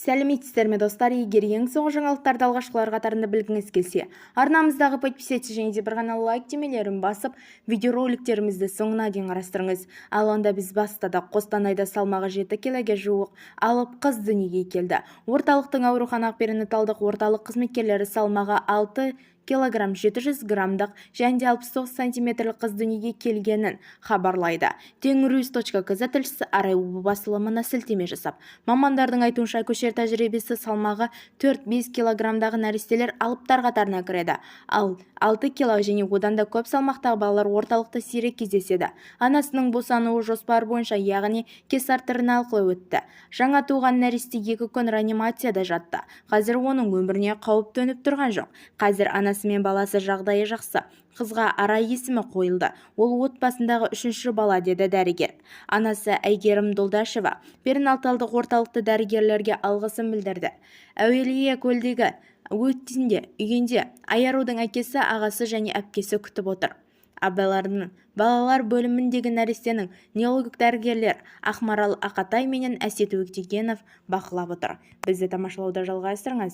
Сәлеметсіздер ме, достар! Егер ең соңғы жаңалықтарды алғашқылар қатарында білгіңіз келсе, арнамыздағы «Подписаться» және де бір ғана «Лайк» түймелерін басып, видеороликтерімізді соңына дейін қарастырыңыз. Ал онда біз бастадық. Қостанайда салмағы 7 келіге жуық алып қыз дүниеге келді. Орталықтың ауруханалық перинаталдық орталық қызметкерлері салмағы 6 килограмм 700 граммдық және де 69 сантиметрлік қыз дүниеге келгенін хабарлайды. Tengrinews.kz тілшісі Арай басылымына сілтеме жасап. Мамандардың айтуынша, акушер тәжірибесі салмағы 4-5 килограммдағы нәрестелер алыптар қатарына кіреді. Ал 6 кило және одан да көп салмақтағы балалар орталықта сирек кездеседі. Анасының босануы жоспар бойынша, яғни кесар тырна арқылы өтті. Жаңа туған нәресте 2 күн реанимацияда жатты. Қазір оның өміріне қауіп төніп тұрған жоқ. Қазір анасы мен баласы жағдайы жақсы. Қызға Арай есімі қойылды. Ол отбасындағы үшінші бала, деді дәрігер. Анасы Әйгерім Долдашева перинаталдық орталықты дәрігерлерге алғысын білдірді. Әулиекөлдегі өтінде үйінде Айарудың әкесі, ағасы және әпкесі күтіп отыр. Абайлардың балалар бөліміндегі нәрестені невролог дәрігерлер Ақмарал Ақатай менен Әсет Өтегенов бақылап отыр. Бізді тамашалауды жалғастырыңыз.